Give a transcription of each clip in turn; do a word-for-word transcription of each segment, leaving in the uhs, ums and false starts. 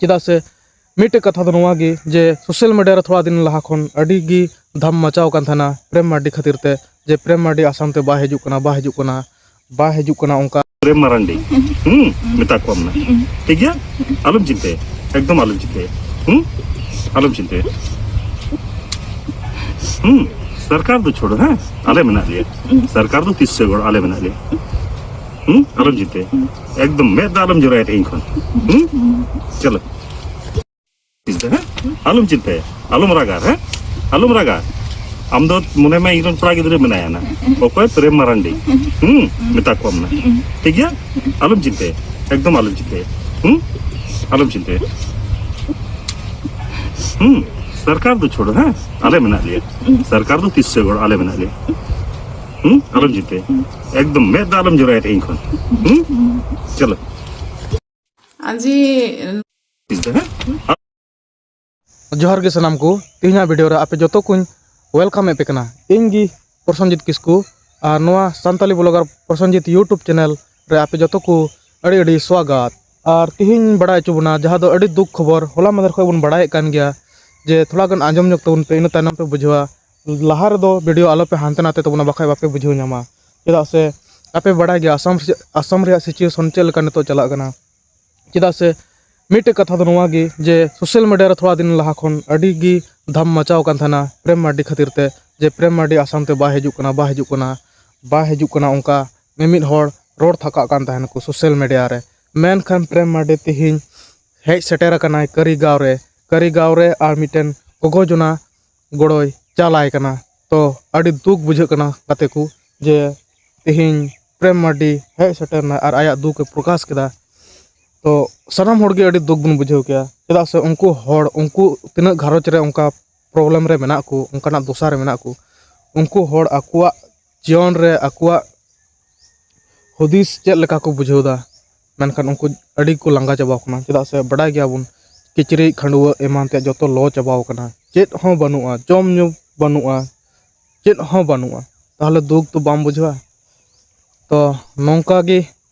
ᱪᱮᱫᱟᱜ ᱥᱮ ᱢᱤᱫᱴᱮᱡ ᱠᱟᱛᱷᱟ ᱫᱚ ᱱᱚᱣᱟ ᱜᱮ, ᱡᱮ ᱥᱳᱥᱟᱞ ᱢᱤᱰᱤᱭᱟ ᱨᱮ ᱛᱷᱚᱲᱟ ᱫᱤᱱ ᱞᱟᱦᱟ ᱠᱷᱚᱱ ᱟᱹᱰᱤ ᱜᱮ ᱫᱷᱟᱢ ᱢᱟᱪᱟᱣ ᱠᱟᱱ ᱛᱟᱦᱮᱱᱟ ᱯᱨᱮᱢ ᱢᱟᱨᱰᱤ ᱠᱷᱟᱹᱛᱤᱨ ᱛᱮ, ᱡᱮ ᱯᱨᱮᱢ ᱢᱟᱨᱰᱤ ᱟᱥᱟᱢ ᱛᱮ ᱵᱟᱭ ᱦᱤᱡᱩᱜ ᱠᱟᱱᱟ, ᱵᱟᱭ ᱦᱤᱡᱩᱜ ᱠᱟᱱᱟ, ᱵᱟᱭ ᱦᱤᱡᱩᱜ ᱠᱟᱱᱟ, ᱚᱱᱠᱟ᱾ ᱯᱨᱮᱢ ᱢᱟᱨᱟᱱᱰᱤ᱾ ᱦᱩᱸ, ᱢᱮᱛᱟ ᱠᱚᱣᱟᱢ ᱱᱟ᱾ ᱴᱷᱤᱠ ᱜᱮᱭᱟ? ᱟᱞᱚᱢ ᱪᱤᱱᱛᱟᱹᱭᱟ, ᱮᱠᱫᱚᱢ ᱟᱞᱚᱢ ᱪᱤᱱᱛᱟᱹᱭᱟ᱾ ᱦᱩᱸ, ᱟᱞᱚᱢ ᱪᱤᱱᱛᱟᱹᱭᱟ᱾ ᱦᱩᱸ, ᱥᱚᱨᱠᱟᱨ ᱫᱚ ᱪᱷᱳᱲ, ᱦᱮᱸ? ᱟᱞᱮ ᱢᱮᱱᱟᱜ ᱞᱮᱭᱟ᱾ ᱥᱚᱨᱠᱟᱨ ᱫᱚ ᱛᱤᱥ ᱥᱮ ᱜᱚᱲ, ᱟᱞᱮ ᱢᱮᱱᱟᱜ ᱞᱮᱭᱟ᱾ ᱦᱩᱸ, ᱟᱞᱚᱢ ᱪᱤᱱᱛᱟᱹᱭᱟ᱾ ᱮᱠᱫᱚᱢ ᱢᱮᱫ ᱫᱟᱜ ᱟᱞᱚᱢ ᱡᱚᱨᱟᱭᱟ ᱛᱮᱦᱮᱧ ᱠᱷᱚᱱ᱾ ᱦᱩᱸ? ᱪᱚᱞᱚ᱾ ᱦᱮᱸ? ᱟᱞᱚᱢ ᱪᱤᱱᱛᱟᱹᱭᱟ, ᱟᱞᱚᱢ ᱨᱟᱜᱟ, ᱦᱮᱸ? ᱟᱞᱚᱢ ᱨᱟᱜᱟ᱾ ᱟᱢ ᱫᱚ ᱢᱚᱱᱮ ᱢᱮ ᱤᱧ ᱨᱮᱱ ᱠᱚᱲᱟ ᱜᱤᱫᱽᱨᱟᱹ ᱢᱮᱱᱟᱭᱟ ᱱᱟ᱾ ᱚᱠᱚᱭ? ᱯᱨᱮᱢ ᱢᱟᱨᱟᱱᱰᱤ᱾ ᱦᱩᱸ, ᱢᱮᱛᱟ ᱠᱚᱣᱟᱢ ᱱᱟ᱾ ᱴᱷᱤᱠ ᱜᱮᱭᱟ? ᱟᱞᱚᱢ ᱪᱤᱱᱛᱟᱹᱭᱟ, ᱮᱠᱫᱚᱢ ᱟᱞᱚᱢ ᱪᱤᱱᱛᱟᱹᱭᱟ᱾ ᱦᱩᱸ? ᱟᱞᱚᱢ ᱪᱤᱱᱛᱟᱹᱭᱟ᱾ ᱦᱩᱸ, ᱥᱚᱨᱠᱟᱨ ᱫᱚ ᱪᱷᱳᱲ, ᱦᱮᱸ? ᱟᱞᱮ ᱢᱮᱱᱟᱜ ᱞᱮᱭᱟ᱾ ᱥᱚᱨᱠᱟᱨ ᱫᱚ ᱛᱤᱥ ᱥᱮ ᱜᱚᱲ, ᱟᱞᱮ ᱢᱮᱱᱟᱜ ᱞᱮᱭᱟ᱾ ᱦᱩᱸ? ᱟᱞᱚᱢ ᱪᱤᱱᱛᱟᱹᱭᱟ᱾ ᱮᱠᱫᱚᱢ ᱢᱮᱫ ᱫᱟᱜ ᱟᱞᱚᱢ ᱡᱚᱨᱟᱭᱟ ᱛᱮᱦᱮᱧ ᱠᱷᱚᱱ᱾ ᱦᱩᱸ? ᱪᱚᱞᱚ᱾ ᱟᱡᱤ ᱡᱚᱦᱟᱨ ᱜᱮ ᱥᱟᱱᱟᱢ ᱠᱚ, ᱛᱮᱦᱮᱧᱟᱜ ᱵᱷᱤᱰᱤᱭᱳ ᱨᱮ ᱟᱯᱮ ᱡᱚᱛᱚ ᱠᱚᱧ ᱣᱮᱞᱠᱟᱢ ᱮᱫ ᱯᱮ ᱠᱟᱱᱟ᱾ ᱤᱧ ᱜᱮ ᱯᱨᱚᱥᱚᱱᱡᱤᱛ ᱠᱤᱥᱠᱩ ᱟᱨ ᱱᱚᱣᱟ Santali blogger Prosenjit YouTube channel ᱨᱮ ᱟᱯᱮ ᱡᱚᱛᱚ ᱠᱚ ᱟᱹᱰᱤ ᱟᱹᱰᱤ ᱥᱣᱟᱜᱟᱛ᱾ ᱟᱨ ᱛᱮᱦᱮᱧ ᱵᱟᱲᱟᱭ ᱦᱚᱪᱚ ᱵᱚᱱᱟ, ᱡᱟᱦᱟᱸ ᱫᱚ ᱟᱹᱰᱤ ᱫᱩᱠ ᱠᱷᱚᱵᱚᱨ, ᱦᱚᱞᱟ ᱢᱟᱫᱷᱮᱨ ᱠᱷᱚᱱ ᱵᱚᱱ ᱵᱟᱲᱟᱭᱮᱫ ᱠᱟᱱ ᱜᱮᱭᱟ, ᱡᱮ ᱛᱷᱚᱲᱟ ᱜᱟᱱ ᱟᱸᱡᱚᱢ ᱧᱚᱜ ᱛᱟᱵᱚᱱ ᱯᱮ, ᱤᱱᱟᱹ ᱛᱟᱭᱱᱚᱢ ᱯᱮ ᱵᱩᱡᱷᱟᱹᱣᱟ᱾ ᱞᱟᱦᱟ ᱨᱮᱫᱚ ᱵᱷᱤᱰᱤᱭᱳ ᱟᱞᱚ ᱯᱮ ᱦᱟᱱᱛᱮ ᱱᱟᱛᱮ ᱛᱟᱵᱚᱱᱟ, ᱵᱟᱠᱷᱟᱡ ᱵᱟᱯᱮ ᱵᱩᱡᱷᱟᱹᱣ ᱧᱟᱢᱟ᱾ ᱪᱮᱫᱟᱜ ᱥᱮ ᱟᱯᱮ ᱵᱟᱲᱟᱭ ᱜᱮᱭᱟ ᱟᱥᱟᱢ ᱨᱮ-, ᱟᱥᱟᱢ ᱨᱮᱭᱟᱜ ᱥᱤᱪᱩᱭᱮᱥᱚᱱ ᱪᱮᱫ ᱞᱮᱠᱟ ᱱᱤᱛᱚᱜ ᱪᱟᱞᱟᱜ ᱠᱟᱱᱟ᱾ ᱪᱮᱫᱟᱜ ᱥᱮ ᱢᱤᱫᱴᱮᱡ ᱠᱟᱛᱷᱟ ᱫᱚ ᱱᱚᱣᱟ ᱜᱮ, ᱡᱮ ᱥᱳᱥᱟᱞ ᱢᱤᱰᱤᱭᱟ ᱨᱮ ᱛᱷᱚᱲᱟ ᱫᱤᱱ ᱞᱟᱦᱟ ᱠᱷᱚᱱ ᱟᱹᱰᱤ ᱜᱮ ᱫᱷᱟᱢ ᱢᱟᱪᱟᱣ ᱠᱟᱱ ᱛᱟᱦᱮᱱᱟ ᱯᱨᱮᱢ ᱢᱟᱨᱰᱤ ᱠᱷᱟᱹᱛᱤᱨ ᱛᱮ, ᱡᱮ ᱯᱨᱮᱢ ᱢᱟᱨᱰᱤ ᱟᱥᱟᱢ ᱛᱮ ᱵᱟᱭ ᱦᱤᱡᱩᱜ ᱠᱟᱱᱟ, ᱵᱟᱭ ᱦᱤᱡᱩᱜ ᱠᱟᱱᱟ, ᱵᱟᱭ ᱦᱤᱡᱩᱜ ᱠᱟᱱᱟ, ᱚᱱᱠᱟ ᱢᱤᱢᱤᱫ ᱦᱚᱲ ᱨᱚᱲ ᱛᱷᱟᱠᱟᱜ ᱠᱟᱱ ᱛᱟᱦᱮᱱᱟᱠᱚ ᱥᱳᱥᱟᱞ ᱢᱤᱰᱤᱭᱟ ᱨᱮ᱾ ᱢᱮᱱᱠᱷᱟᱱ ᱯᱨᱮᱢ ᱢᱟᱨᱰᱤ ᱛᱮᱦᱮᱧ ᱦᱮᱡ ᱥᱮᱴᱮᱨ ᱟᱠᱟᱱᱟᱭ ᱠᱟᱹᱨᱤᱜᱟᱸᱣ ᱨᱮ, ᱠᱟᱹᱨᱤᱜᱟᱸᱣ ᱨᱮ ᱟᱨ ᱢᱤᱫᱴᱮᱱ ᱜᱚᱜᱚ ᱡᱚᱱᱟ ᱜᱚᱲᱚᱭ ᱪᱟᱞᱟᱭ ᱠᱟᱱᱟ᱾ ᱛᱚ ᱟᱹᱰᱤ ᱫᱩᱠ ᱵᱩᱡᱷᱟᱹᱜ ᱠᱟᱱᱟ ᱜᱟᱛᱮ ᱠᱚ, ᱡᱮ ᱛᱮᱦᱮᱧ ᱯᱨᱮᱢ ᱢᱟᱨᱰᱤ ᱦᱮᱡ ᱥᱮᱴᱮᱨ ᱮᱱᱟ ᱟᱨ ᱟᱭᱟᱜ ᱫᱩᱠ ᱮ ᱯᱨᱚᱠᱟᱥ ᱠᱮᱫᱟ᱾ ᱛᱚ ᱥᱟᱱᱟᱢ ᱦᱚᱲ ᱜᱮ ᱟᱹᱰᱤ ᱫᱩᱠ ᱵᱚᱱ ᱵᱩᱡᱷᱟᱹᱣ ᱠᱮᱭᱟ, ᱪᱮᱫᱟᱜ ᱥᱮ ᱩᱱᱠᱩ ᱦᱚᱲ, ᱩᱱᱠᱩ ᱛᱤᱱᱟᱹᱜ ᱜᱷᱟᱨᱚᱸᱡᱽ ᱨᱮ ᱚᱱᱠᱟ ᱯᱨᱚᱵᱞᱮᱢ ᱨᱮ ᱢᱮᱱᱟᱜ ᱠᱚ, ᱚᱱᱠᱟᱱᱟᱜ ᱫᱚᱥᱟ ᱨᱮ ᱢᱮᱱᱟᱜ ᱠᱚ, ᱩᱱᱠᱩ ᱦᱚᱲ ᱟᱠᱚᱣᱟᱜ ᱡᱤᱭᱚᱱ ᱨᱮ ᱟᱠᱚᱣᱟᱜ ᱦᱩᱫᱤᱥ ᱪᱮᱫ ᱞᱮᱠᱟ ᱠᱚ ᱵᱩᱡᱷᱟᱹᱣ ᱮᱫᱟ, ᱢᱮᱱᱠᱷᱟᱱ ᱩᱱᱠᱩ ᱟᱹᱰᱤ ᱠᱚ ᱞᱟᱸᱜᱟ ᱪᱟᱵᱟᱣ ᱠᱟᱱᱟ᱾ ᱪᱮᱫᱟᱜ ᱥᱮ ᱵᱟᱰᱟᱭ ᱜᱮᱭᱟᱵᱚᱱ, ᱠᱤᱪᱨᱤᱡ ᱠᱷᱟᱺᱰᱩᱣᱟᱹᱜ ᱮᱢᱟᱱ ᱛᱮᱭᱟᱜ ᱡᱚᱛᱚ ᱞᱚ ᱪᱟᱵᱟᱣ ᱠᱟᱱᱟ, ᱪᱮᱫ ᱦᱚᱸ ᱵᱟᱹᱱᱩᱜᱼᱟ, ᱡᱚᱢ ᱧᱩ ᱵᱟᱹᱱᱩᱜᱼᱟ, ᱪᱮᱫ ᱦᱚᱸ ᱵᱟᱹᱱᱩᱜᱼᱟ, ᱛᱟᱦᱚᱞᱮ ᱫᱩᱠ ᱫᱚ ᱵᱟᱢ ᱵᱩᱡᱷᱟᱹᱣᱟ? ᱛᱚ ᱱᱚᱝᱠᱟ ᱜᱮ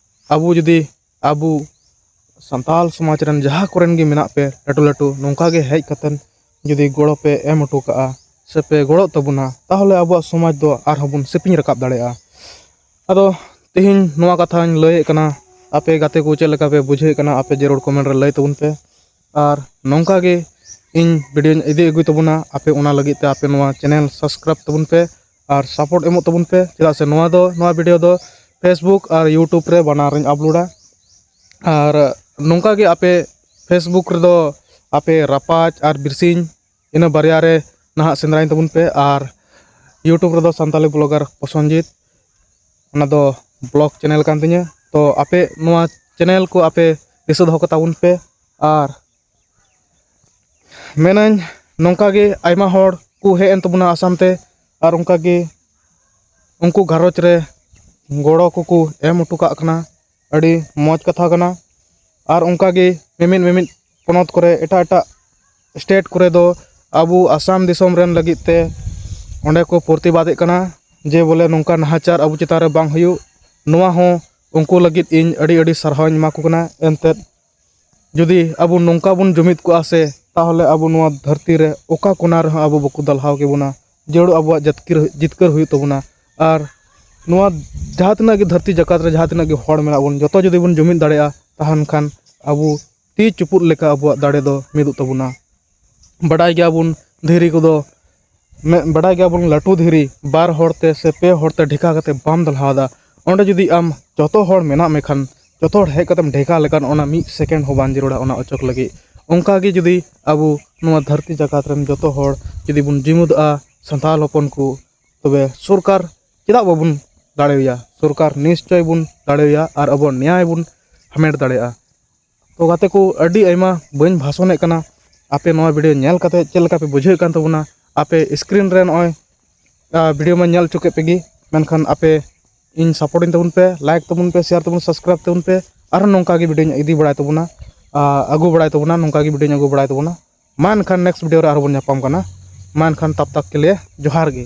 ᱟᱵᱚ ᱡᱩᱫᱤ ᱟᱵᱚ ᱥᱟᱱᱛᱟᱞ ᱥᱚᱢᱟᱡᱽ ᱨᱮᱱ ᱡᱟᱦᱟᱸ ᱠᱚᱨᱮᱱ ᱜᱮ ᱢᱮᱱᱟᱜ ᱯᱮ, ᱞᱟᱹᱴᱩ ᱞᱟᱹᱴᱩ, ᱱᱚᱝᱠᱟ ᱜᱮ ᱦᱮᱡ ᱠᱟᱛᱮᱱ ᱡᱩᱫᱤ ᱜᱚᱲᱚ ᱯᱮ ᱮᱢ ᱦᱚᱴᱚ ᱠᱟᱜᱼᱟ ᱥᱮ ᱯᱮ ᱜᱚᱲᱚᱜ ᱛᱟᱵᱚᱱᱟ, ᱛᱟᱦᱚᱞᱮ ᱟᱵᱚᱣᱟᱜ ᱥᱚᱢᱟᱡᱽ ᱫᱚ ᱟᱨᱦᱚᱸ ᱵᱚᱱ ᱥᱮᱯᱮᱧ ᱨᱟᱠᱟᱵ ᱫᱟᱲᱮᱭᱟᱜᱼᱟ᱾ ᱟᱫᱚ ᱛᱮᱦᱮᱧ ᱱᱚᱣᱟ ᱠᱟᱛᱷᱟᱧ ᱞᱟᱹᱭᱮᱫ ᱠᱟᱱᱟ, ᱟᱯᱮ ᱜᱟᱛᱮ ᱠᱚ ᱪᱮᱫ ᱞᱮᱠᱟ ᱯᱮ ᱵᱩᱡᱷᱟᱹᱣᱮᱫ ᱠᱟᱱᱟ, ᱟᱯᱮ ᱡᱟᱹᱨᱩᱲ comment ᱨᱮ ᱞᱟᱹᱭ ᱛᱟᱵᱚᱱ ᱯᱮ᱾ ᱟᱨ ᱱᱚᱝᱠᱟ ᱜᱮ ᱤᱧ videoᱧ ᱤᱫᱤ ᱟᱹᱜᱩᱭ ᱛᱟᱵᱚᱱᱟ, ᱟᱯᱮ ᱚᱱᱟ ᱞᱟᱹᱜᱤᱫ ᱛᱮ ᱟᱯᱮ ᱱᱚᱣᱟ channel subscribe ᱛᱟᱵᱚᱱ ᱯᱮ ᱟᱨ support ᱮᱢᱚᱜ ᱛᱟᱵᱚᱱ ᱯᱮ, ᱪᱮᱫᱟᱜ ᱥᱮ ᱱᱚᱣᱟ ᱫᱚ, ᱱᱚᱣᱟ video ᱫᱚ Facebook ᱟᱨ YouTube ᱨᱮ ᱵᱟᱱᱟᱨ ᱨᱤᱧ uploadᱟ᱾ ᱟᱨ ᱱᱚᱝᱠᱟ ᱜᱮ ᱟᱯᱮ Facebook ᱨᱮᱫᱚ ᱟᱯᱮ ᱨᱟᱯᱟᱡᱽ ᱟᱨ ᱵᱤᱨᱥᱤᱧ, ᱤᱱᱟᱹ ᱵᱟᱨᱭᱟ ᱨᱮ ᱱᱟᱦᱟᱜ ᱥᱮᱸᱫᱽᱨᱟᱭ ᱛᱟᱵᱚᱱ ᱯᱮ᱾ ᱟᱨ YouTube ᱨᱮᱫᱚ ᱥᱟᱱᱛᱟᱞᱤ blogger ᱯᱨᱚᱥᱚᱱᱡᱤᱛ, ᱚᱱᱟ ᱫᱚ vlog channel ᱠᱟᱱ ᱛᱤᱧᱟᱹ᱾ ᱛᱚ ᱟᱯᱮ ᱱᱚᱣᱟ channel ᱠᱚ ᱟᱯᱮ ᱫᱤᱥᱟᱹ ᱫᱚᱦᱚ ᱠᱟᱛᱟ ᱵᱚᱱ ᱯᱮ᱾ ᱟᱨ ᱢᱮᱱᱟᱹᱧ ᱱᱚᱝᱠᱟ ᱜᱮ ᱟᱭᱢᱟ ᱦᱚᱲ ᱠᱚ ᱦᱮᱡ ᱮᱱ ᱛᱟᱵᱚᱱᱟ ᱟᱥᱟᱢ ᱛᱮ, ᱟᱨ ᱚᱱᱠᱟ ᱜᱮ ᱩᱱᱠᱩ ᱜᱷᱟᱨᱚᱸᱡᱽ ᱨᱮ ᱜᱚᱲᱚ ᱠᱚᱠᱚ ᱮᱢ ᱦᱚᱴᱚ ᱠᱟᱜ ᱠᱟᱱᱟ᱾ ᱟᱹᱰᱤ ᱢᱚᱡᱽ ᱠᱟᱛᱷᱟ ᱠᱟᱱᱟ᱾ ᱟᱨ ᱚᱱᱠᱟ ᱜᱮ ᱢᱤᱢᱤᱫ ᱢᱤᱢᱤᱫ ᱯᱚᱱᱚᱛ ᱠᱚᱨᱮ, ᱮᱴᱟᱜ ᱮᱴᱟᱜ state ᱠᱚᱨᱮ ᱫᱚ ᱟᱵᱚ ᱟᱥᱟᱢ ᱫᱤᱥᱚᱢ ᱨᱮᱱ ᱞᱟᱹᱜᱤᱫ ᱛᱮ ᱚᱸᱰᱮ ᱠᱚ ᱯᱨᱚᱛᱤᱵᱟᱫᱮᱫ ᱠᱟᱱᱟ ᱡᱮ ᱵᱚᱞᱮ ᱱᱚᱝᱠᱟ ᱱᱟᱦᱟᱪᱟᱨ ᱟᱵᱚ ᱪᱮᱛᱟᱱ ᱨᱮ ᱵᱟᱝ ᱦᱩᱭᱩᱜ᱾ ᱱᱚᱣᱟ ᱦᱚᱸ ᱩᱱᱠᱩ ᱞᱟᱹᱜᱤᱫ ᱤᱧ ᱟᱹᱰᱤ ᱟᱹᱰᱤ ᱥᱟᱨᱦᱟᱣᱤᱧ ᱮᱢᱟ ᱠᱚ ᱠᱟᱱᱟ᱾ ᱮᱱᱛᱮᱫ ᱡᱩᱫᱤ ᱟᱵᱚ ᱱᱚᱝᱠᱟ ᱵᱚᱱ ᱡᱩᱢᱤᱫ ᱠᱚᱜᱼᱟ ᱥᱮ, ᱛᱟᱦᱚᱞᱮ ᱟᱵᱚ ᱱᱚᱣᱟ ᱫᱷᱟᱹᱨᱛᱤ ᱨᱮ ᱚᱠᱟ ᱠᱚᱱᱟ ᱨᱮᱦᱚᱸ ᱟᱵᱚ ᱵᱟᱠᱚ ᱫᱟᱞᱦᱟᱣ ᱠᱮᱵᱚᱱᱟ᱾ ᱡᱟᱹᱨᱩᱲ ᱟᱵᱚᱣᱟᱜ ᱡᱟᱹᱛᱠᱤᱨ-, ᱡᱤᱛᱠᱟᱹᱨ ᱦᱩᱭᱩᱜ ᱛᱟᱵᱚᱱᱟ᱾ ᱟᱨ ᱱᱚᱣᱟ ᱡᱟᱦᱟᱸ ᱛᱤᱱᱟᱹᱜ ᱜᱮ ᱫᱷᱟᱹᱨᱛᱤ ᱡᱟᱠᱟᱛ ᱨᱮ ᱡᱟᱦᱟᱸ ᱛᱤᱱᱟᱹᱜ ᱜᱮ ᱦᱚᱲ ᱢᱮᱱᱟᱜ ᱵᱚᱱ, ᱡᱚᱛᱚ ᱡᱩᱫᱤ ᱵᱚᱱ ᱡᱩᱢᱤᱫ ᱫᱟᱲᱮᱭᱟᱜᱼᱟ, ᱛᱟᱦᱮᱱ ᱠᱷᱟᱱ ᱟᱵᱚ ᱛᱤ ᱪᱩᱯᱩᱫ ᱞᱮᱠᱟ ᱟᱵᱚᱣᱟᱜ ᱫᱟᱲᱮ ᱫᱚ ᱢᱤᱫᱚᱜ ᱛᱟᱵᱚᱱᱟ᱾ ᱵᱟᱰᱟᱭ ᱜᱮᱭᱟᱵᱚᱱ ᱫᱷᱤᱨᱤ ᱠᱚᱫᱚ, ᱢᱮ-, ᱵᱟᱰᱟᱭ ᱜᱮᱭᱟᱵᱚᱱ ᱞᱟᱹᱴᱩ ᱫᱷᱤᱨᱤ ᱵᱟᱨ ᱦᱚᱲ ᱛᱮ ᱥᱮ ᱯᱮ ᱦᱚᱲ ᱛᱮ ᱰᱷᱮᱠᱟ ᱠᱟᱛᱮ ᱵᱟᱢ ᱫᱟᱞᱦᱟᱣ ᱫᱟ᱾ ᱚᱸᱰᱮ ᱡᱩᱫᱤ ᱟᱢ ᱡᱚᱛᱚ ᱦᱚᱲ ᱢᱮᱱᱟᱜ ᱢᱮ ᱠᱷᱟᱱ, ᱡᱚᱛᱚ ᱦᱚᱲ ᱦᱮᱡ ᱠᱟᱛᱮᱢ ᱰᱷᱮᱠᱟ ᱞᱮᱠᱷᱟᱱ ᱚᱱᱟ ᱢᱤᱫ second ᱦᱚᱸ ᱵᱟᱝ ᱡᱟᱹᱨᱩᱲᱟ ᱚᱱᱟ ᱚᱪᱚᱜ ᱞᱟᱹᱜᱤᱫ᱾ ᱚᱱᱠᱟ ᱜᱮ ᱡᱩᱫᱤ ᱟᱵᱚ ᱱᱚᱣᱟ ᱫᱷᱟᱹᱨᱛᱤ ᱡᱟᱠᱟᱛ ᱨᱮᱱ ᱡᱚᱛᱚ ᱦᱚᱲ ᱡᱩᱫᱤ ᱵᱚᱱ ᱡᱩᱢᱤᱫᱚᱜᱼᱟ, ᱥᱟᱱᱛᱟᱲ ᱦᱚᱯᱚᱱ ᱠᱚ, ᱛᱚᱵᱮ ᱥᱚᱨᱠᱟᱨ ᱪᱮᱫᱟᱜ ᱵᱟᱵᱚᱱ ᱫᱟᱲᱮᱣᱟᱭᱟ? ᱥᱚᱨᱠᱟᱨ ᱱᱤᱥᱪᱚᱭ ᱵᱚᱱ ᱫᱟᱲᱮᱣᱟᱭᱟ ᱟᱨ ᱟᱵᱚ ᱱᱮᱭᱟᱭ ᱵᱚᱱ ᱦᱟᱢᱮᱴ ᱫᱟᱲᱮᱭᱟᱜᱼᱟ᱾ ᱛᱚ ᱜᱟᱛᱮ ᱠᱚ, ᱟᱹᱰᱤ ᱟᱭᱢᱟ ᱵᱟᱹᱧ ᱵᱷᱟᱥᱚᱱᱮᱫ ᱠᱟᱱᱟ᱾ ᱟᱯᱮ ᱱᱚᱣᱟ video ᱧᱮᱞ ᱠᱟᱛᱮ ᱪᱮᱫ ᱞᱮᱠᱟ ᱯᱮ ᱵᱩᱡᱷᱟᱹᱣᱮᱫ ᱠᱟᱱ ᱛᱟᱵᱚᱱᱟ? ᱟᱯᱮ screen ᱨᱮ ᱱᱚᱜᱼᱚᱭ, ᱟ, video ᱢᱟᱧ ᱧᱮᱞ ᱦᱚᱪᱚ ᱠᱮᱫ ᱯᱮᱜᱮ, ᱢᱮᱱᱠᱷᱟᱱ ᱟᱯᱮ ᱤᱧ supportᱤᱧ ᱛᱟᱵᱚᱱ ᱯᱮ, like ᱛᱟᱵᱚᱱ ᱯᱮ, share ᱛᱟᱵᱚᱱ, subscribe ᱛᱟᱵᱚᱱ ᱯᱮ᱾ ᱟᱨᱦᱚᱸ ᱱᱚᱝᱠᱟ ᱜᱮ videoᱧ ᱤᱫᱤ ᱵᱟᱲᱟᱭ ᱛᱟᱵᱚᱱᱟ, ᱟ, ᱟᱹᱜᱩ ᱵᱟᱲᱟᱭ ᱛᱟᱵᱚᱱᱟ, ᱱᱚᱝᱠᱟ ᱜᱮ videoᱧ ᱟᱹᱜᱩ ᱵᱟᱲᱟᱭ ᱛᱟᱵᱚᱱᱟ᱾ ᱢᱟ ᱮᱱᱠᱷᱟᱱ next video ᱨᱮ ᱟᱨᱦᱚᱸ ᱵᱚᱱ ᱧᱟᱯᱟᱢ ᱠᱟᱱᱟ᱾ ᱢᱟ ᱮᱱᱠᱷᱟᱱ ᱛᱟᱵ ᱛᱟᱠ ᱠᱮ ᱞᱤᱭᱮ ᱡᱚᱦᱟᱨ ᱜᱮ᱾